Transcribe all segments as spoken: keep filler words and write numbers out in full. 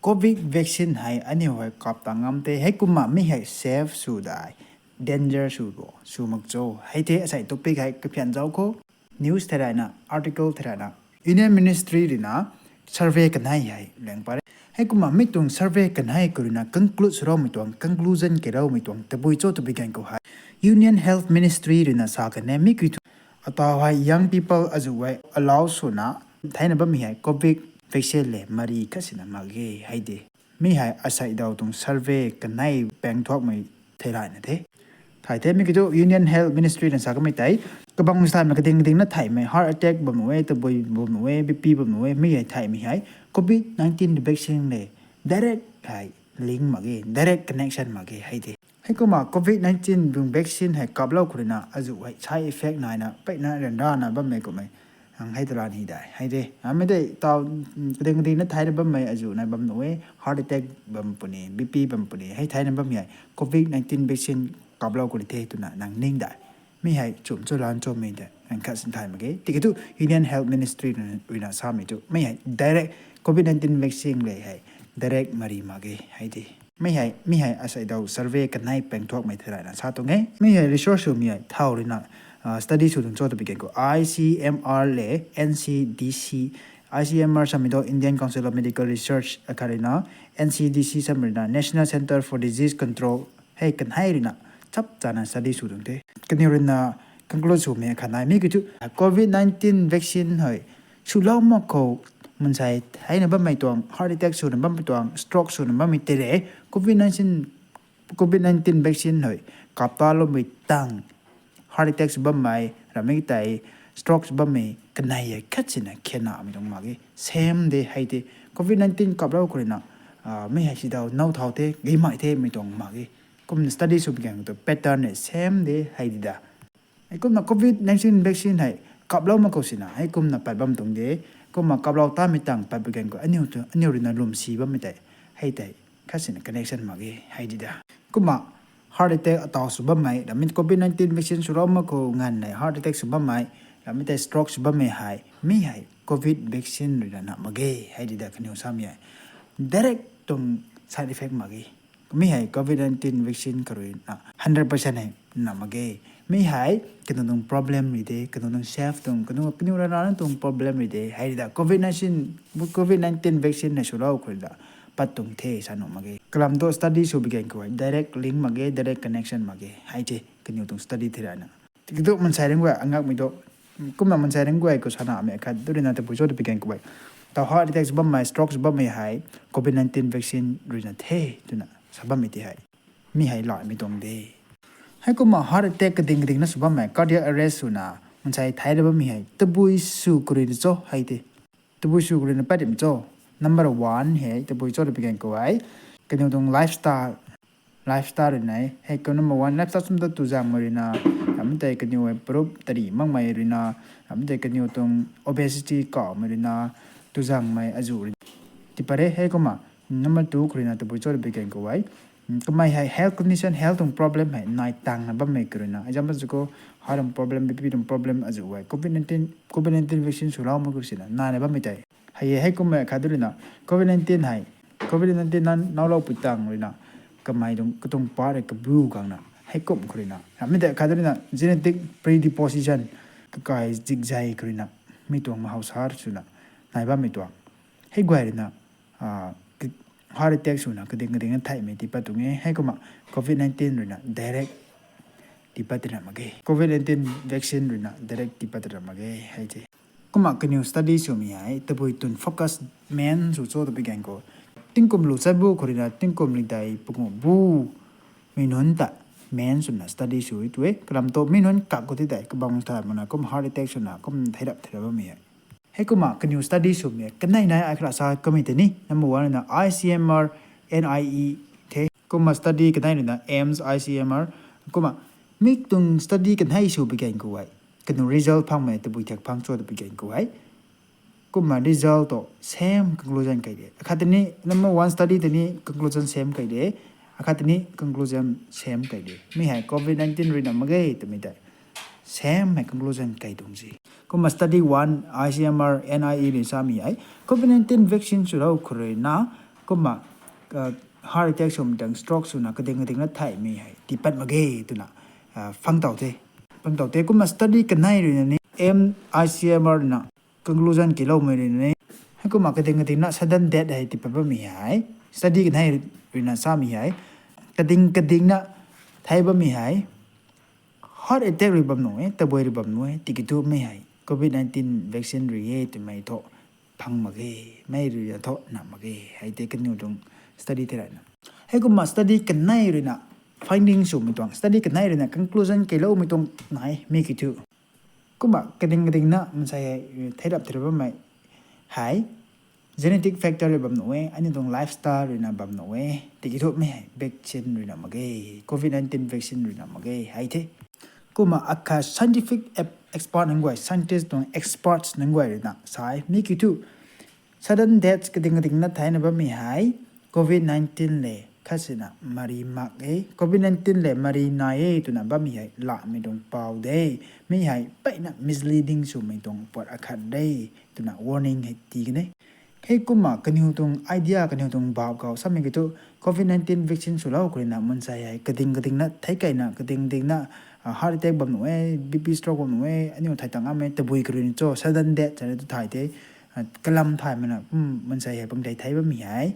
Covid vaccine hei aniu hei kap ta ngam the, heikumna mi hei safe sw dai, danger sw bo, sw mak cho. Hei the asei topic hei kaphian zauc khou, news theilayna, article theilayna, Union Ministry ruina survey kanei hei lang pare. Heikumna mi tuang survey kanei khou ruina conclude swloumei tuang, conclusion keyloumei tuang tabui cho twpui ganv khou hei, Union Health Ministry ruina sa kan e, mi kiu thu, ataw hei young people azuh hei allow swna theina bammei hei Covid vaccine le mari khat sina mak ge hei de. Mi hei asei daw tuang survey kanei paeng thuakmei theilayna the. Thay the mi kiu thu Union Health Ministry na sa kamei tei, kabang sithaymei kading kadingna theihmei, heart attack bam nuh e, tabui bam nuh e, B P bam nuh e, mi hei theihmei hei Covid nineteen vaccine le direct hei link mak ge, direct connection mak ge hei de. Heikumna Covid nineteen tuang vaccine hei kaplou khou ruina azuh hei side effect naina peyna ryanrana bammei kummei hang hei tala ni dai hei de. Amei de taw, kading kadingna theina bammei azuh nai bam nuh e, heart attack bam puni, B P bam puni, hei theina bammei hei Covid nineteen vaccine kaplou khou rui the twna nang ning dai. Mi hei chum cho lan chomei de, nang khat sin thay mak ge. Tiki thu Union Health Ministry ruina samei thu mi hei direct Covid nineteen vaccine le hei direct mari mak ge hei de. Mi hei, mi hei asei daw survey kanei paeng thuakmei theilayna sa tuang e. Mi hei research swmei hei thau ruina study sw tuang cho twpui ganv khou I C M R le N C D C, I C M R samei thu Indian Council of Medical Research, akhat ruina N C D C samei ruina National Centre for Disease Control, hei kanei ruina chap chana study sw tuang the. Kaniw ruina conclude swmei khat nai mi kiu thu Covid nineteen vaccine hei swlou mak khou mansei theina bammei tuang, heart attack swna bammei tuang, stroke swna bammei tei le Covid nineteen, Covid nineteen vaccine hei kap taloumei tang heart attack sw bammei, ramei tei stroke sw bammei kanei hei khat sina khenamei tuang mak ge. Same de hei de. Covid nineteen kaplou khou ruina mi hei sidaw now thau the, gaymei the mei tuang mak ge. Kumna study sw pui ganv khou thu pattern hei same de hei di da. Heikumna Covid nineteen vaccine hei kaplou mak khou sina heikumna pat bam tuang de. Kumna kaplou tamei tang pat pui ganv khou aniu ruina lwmsi bammei tei, hei tei khat sina connection mak ge hei di da. Kumna heart attack ataw sw bammei, ramei Covid nineteen vaccine swlou mak khou nganv nei heart attack sw bammei, ramei tei stroke sw bammei hei mi hei Covid vaccine ruina na mak ge hei di da kaniw samei hei. Direct tuang side effect mak ge. Mi hei Covid nineteen vaccine khou ruina hundred percent hei na mak ge. Mi hei kaniw tuang problem ri de, kaniw tuang safe tuang, kaniw, kaniw rana tuang problem ri de hei di da. Covid nineteen, Covid nineteen vaccine hei swlou khou ruina pat tuang the sa nuh mak ge. Kalam thu study sw pui ganv khou hei direct link mak ge, direct connection mak ge hei the kaniw tuang study theilayna. Tiki thu mansei ringc guay angakmei thu, kumna mansei ringc guay khou sanamei khat thu ruina tabui cho twpui ganv khou hei, taw heart attack sw bammei, stroke sw bammei hei Covid nineteen vaccine ruina the twna sa bammei tei hei mi hei laimei tuang de. Heikumna heart attack kading kadingna sw bammei, cardiac arrest swna mansei theina bammei hei tabui sw khou ruina cho hei de. Tabui sw khou ruina pat rim cho. Number one hei tabui cho twpui ganv khou hei, kaniw tuang lifestyle, lifestyle ruina e. Hei khou number one, lifestyle sum ta tuzangmei ruina, ramei tei kaniw hei parup tari makmei ruina, ramei tei kaniw tuang obesity kawmei ruina, tuzangmei azuh ruina tipat re. Heikumna number two khou ruina tabui cho twpui ganv khou hei, kamei hei health condition, health tuang problem hei nai tangna bammei khou ruina, example sw khou heart tuang problem, B P tuang problem azuh hei Covid nineteen, Covid nineteen vaccine swlou mak khou sina naina bammei tei hei e. Heikumna khat thu ruina Covid nineteen hei, Covid nineteen na nowlou pui tang ruina kamei tuang katuang part hei kabu gangna heikum khou ruina, ramei tei khat thu ruina genetic predisposition, kakai zikzai khou ruina, mi tuang mahau sar swna nai bammei tuang, hei guay ruina heart attack swna kading kadingna theihmei tipat tuang e. Heikumna Covid nineteen ruina direct tipat tina mak ge, Covid nineteen vaccine ruina direct tipat tina mak ge hei the. Kumna kaniw study swmei hei tabui tun focus main sw cho twpui ganv khou, tingkum lu chat bu khou ruina tingkum li dei pungu bu mei nunc ta main swna study sw e tu e. Kalam thu mi nunc kak khou ti tei kabang thay mana kum heart attack swna kum theirap theirap bammei hei. Heikumna kaniw study swmei kanei nai ai khala sa kamei tei ni, number one ruina I C M R, N I E the. Kumna study kanei ruina AIIMS, I C M R. Kumna mi tuang study kanei sw pui ganv khou hei, kaniw result phangmei tabui thak phang cho twpui ganv khou hei, kumna result tu same conclusion kai de. Akhat tei ni number one study tei ni conclusion same kai de. Akhat tei ni conclusion same kai de. Mi hei Covid nineteen ruina mak ge twmei tei same hei conclusion kai tuang si. Kumna study one, I C M R, N I E rui samei hei, Covid nineteen vaccine swlou khou ruina Kumna heart attack swmei tuang stroke swna kading kadingna theihmei hei tiipat mak ge twna phang tow the. Phang tow the. Kumna study kanei ruina ni M I C M R ruina conclusion kiloumei ruina ni, heikumna kading kadingna sudden death hei tiipat bammei hei study kanei ruina samei hei, kading kadingna thei bammei hei heart attack rui bam nuh e, tabui rui bam nuh e, tiki thu mei hei covid nineteen vaccine rui e twmei thu phang mak ge, mei ruina thu na mak ge, hei tei kaniw tuang study thei rana. Heikumna study kanei ruina finding swmei tuang, study kanei ruina conclusion kiloumei tuang nai mi ki thu. Kumna kading kadingna mansei hei thei rap thei rap bammei hei genetic factor rui bam nuh e, aniu tuang lifestyle ruina bam nuh e, tiki thu mei hei vaccine ruina mak ge, covid nineteen vaccine ruina mak ge hei the. Kumna akhat scientific expert nunc guay, scientist tuang experts nunc guay ruina sa e mi ki thu sudden death kading kadingna theina bammei hei covid nineteen le khatsina mari mak e, covid nineteen le mari nai e twna bammei hei lamei tuang pau de, mi hei peyna misleading swmei tuang puat akhat de twna warning hei ti kan e. Heikumna kaniw tuang idea, kaniw tuang bauh khou samei ki thu covid nineteen vaccine swlou khou ruina mansei hei kading kadingna thei kaina, kading kadingna heart attack bam nuh e, B P stroke bam nuh e, aniu thei tang amei tabui khou ruina cho sudden death sa tu thay the, kalam thaymei na mansei hei pamdei thei bammei hei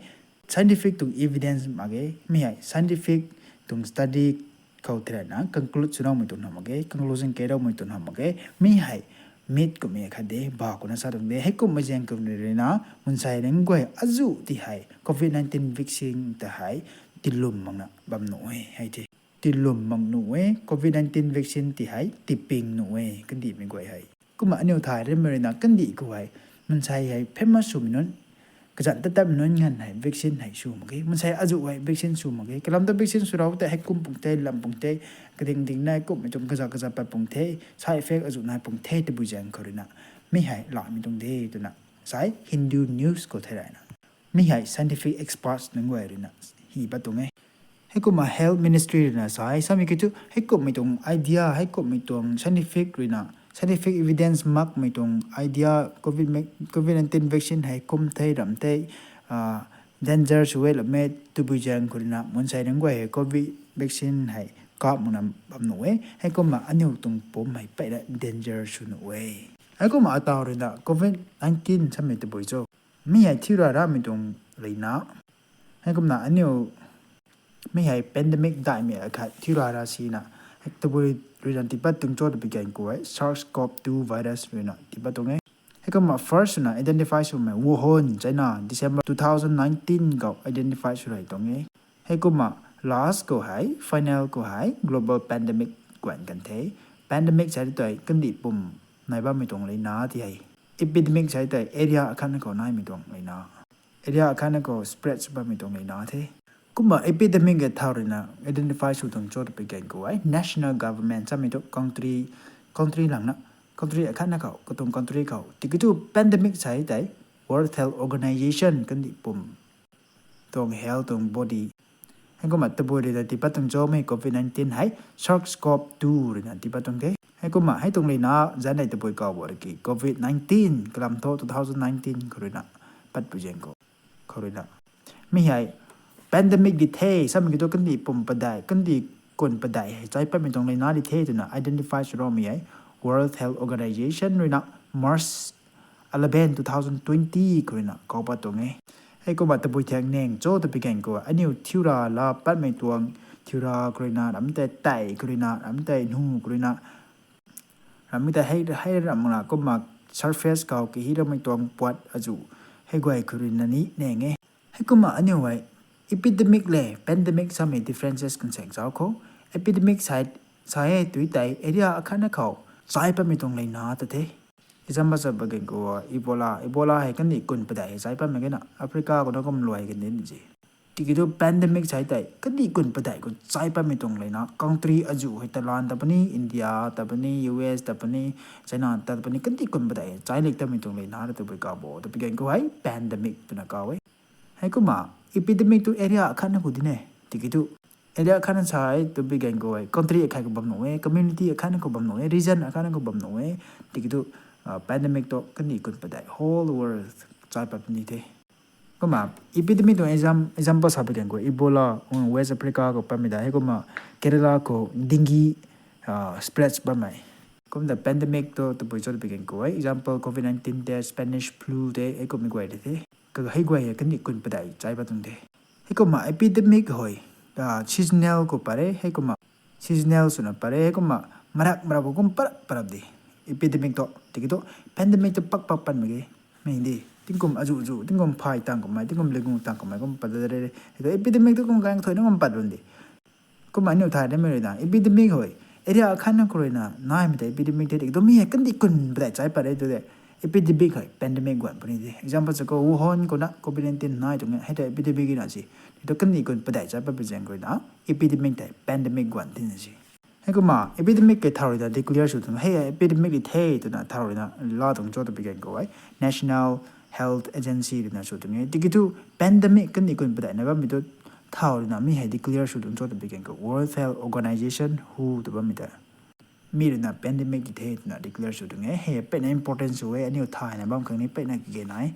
scientific tuang evidence mak ge, mi hei scientific tuang study khou thei rana conclude swloumei tuang na mak ge, conclusion keiloumei tuang na mak ge, mi hei mit kummei khat de, ba kuna sa tuang de, heikumna zaeng khou ruina mansei nunc guay azuh ti hei covid nineteen vaccine ta hei tilum makna bam nuh e hei the. Tilum mak nuh e, covid nineteen vaccine ti hei tiping nuh e kandihmei guay hei. Kumna aniu thay rimei ruina kandih khou hei mansei hei famous swmei nunc, kazanc tat tatmei nunc nganv hei vaccine hei sw mak ge, mansei azuh hei vaccine sw mak ge, kalam ta vaccine swlou tei heikum pung the, lam pung the, kading kadingna kumhmei tuang kazat kazat pat pung the, side effect azuh nai pung the tabui zaeng khou ruina mi hei lamei tuang de twna sai Hindu News khou thei rana. Mi hei scientific experts nunc guay ruina hi pat tuang e. Heikumna health ministry ruina sa e samei ki thu heikumhmei tuang idea, heikumhmei tuang scientific ruina, scientific evidence makmei tuang idea, covid nineteen vaccine hei kum the, ram the, danger sw e, lam e, tabui zaeng khou ruina mansei nunc guay hei covid vaccine hei kap makna bam nuh e, heikumna aniu tuang pumc hei peyna danger sw nuh e. Heikumna ataw ruina covid nineteen samei tabui cho, mi hei thiu ra ramei tuang leina. Heikumna aniu mi hei pandemic daihmei akhat thiu ra ra sina, tabui ruina tiipat tuang cho twpui gan khou hei SARS-CoV two virus ruina tiipat tuang e. Heikumna first swna identify swmei Wuhan, China, December two thousand nineteen khou identify sw rei tuang e. Heikumna last khou hei, final khou hei global pandemic guan kan the. Pandemic sa tei kandih pum nai bammei tuang leina ti hei. Epidemic sa tei area akhatna khou naimei tuang leina, area akhatna khou spread sw bammei tuang leina the. Kumna epidemic e thau ruina identify sw tuang cho twpui gan khou hei national government samei thu country, country langna, country akhatna khou, katuang country khou, tiki thu pandemic sa tei World Health Organization kandih pum tuang health tuang body. Heikumna tabui ruina tiipat tuang cho mei covid nineteen hei SARS-CoV two ruina tiipat tuang the. Heikumna hei tuang leina zanc nei tabui kau bo riki covid nineteen kalam thu two thousand nineteen khou ruina patpui zaeng khou ruina mi hei pandemic di the samei ki thu kandih pum padeih, kandih kun padeih hei chai patmei tuang leina di the twna identify sw ramei hei World Health Organization ruina March eleven, two thousand twenty khou ruina kau pat tuang e. Heikumna tabui thak nang cho twpui gan khou aniu thiu ra la patmei tuang, thiu ra khou ruina, ram tei tei khou ruina, ram tei nu khou ruina, ram tei hei, hei ram na kumna surface khou kahi ramei tuang puat azuh hei guay khou ruina ni nang e. Heikumna aniu hei epidemic le pandemic samei differences kan seng zauc khou. Epidemic sa, sa e tui tei area akhatna khou chai patmei tuang leina ta the. Example sa pa gan khou Ebola, Ebola hei kandih kun padeih hei chai patmei kena Africa khou na kum luai kan din zi. Tiki thu pandemic sa tei kandih kun padeih khou chai patmei tuang leina, country azuh hei talan ta puni, India ta puni, U S ta puni, China ta puni, kandih kun padeih chai lik tamei tuang leina ta tabui kau bo twpui gan khou hei pandemic twna kau e. Heikumna epidemic tu area akhatna khou di ne. Tiki thu area akhatna sa e twpui gan khou hei country akhat khou bam nuh e, community akhatna khou bam nuh e, region akhatna khou bam nuh e. Tiki thu pandemic tu kandih kun padeih whole world chai pat puni the. Kumna epidemic tuang exam example sa pui kan khou Ebola, West Africa khou patmei da, heikumna Kerala khou dengue spreads bammei. Kumna pandemic tu tabui cho twpui kan khou e example covid nineteen te, Spanish flu te, heikummei guay te the. Ka hei guay hei kandih kun padeih chai pat tuang the. Heikumna epidemic hei seasonal khou pat re, heikumna seasonal swna pat re, heikumna marak marak khou kum parap parap de epidemic tu. Tiki thu pandemic tu pak pak pat mak ge. Mei de tingkum azu zu tingkum phay tang kummei, tingkum lingu tang kummei kum pat re. Hei tu epidemic tu kum gang thoina kum pat bam de. Kumna aniu thay damei rui na epidemic hei area khatna khou rui na naimei ta epidemic the, tiki thu mi hei kandih kun padeih chai pat re tu de. Epidemic hei pandemic guan puni de. Example sa khou Wuhan khou na covid nineteen nai tuang e, hei ta epidemic na si. Tiki thu kandih kun padeih chai pat pui zaeng khou rui na epidemic tei pandemic guan tina si. Heikumna epidemic ke thau rui na declare sw tuang hei epidemic di the twna thau rui na la tuang cho twpui kan khou e National Health Agency rui na sw tuang e. Tiki thu pandemic kandih kun padeihna bammei tu thau rui na mi hei declare sw tuang cho twpui kan khou World Health Organization, who tw bammei ta mi rui na pandemic di the twna declare sw tuang e. Hei peyna important sw e, aniu thayna bam khang ni peyna kage nai.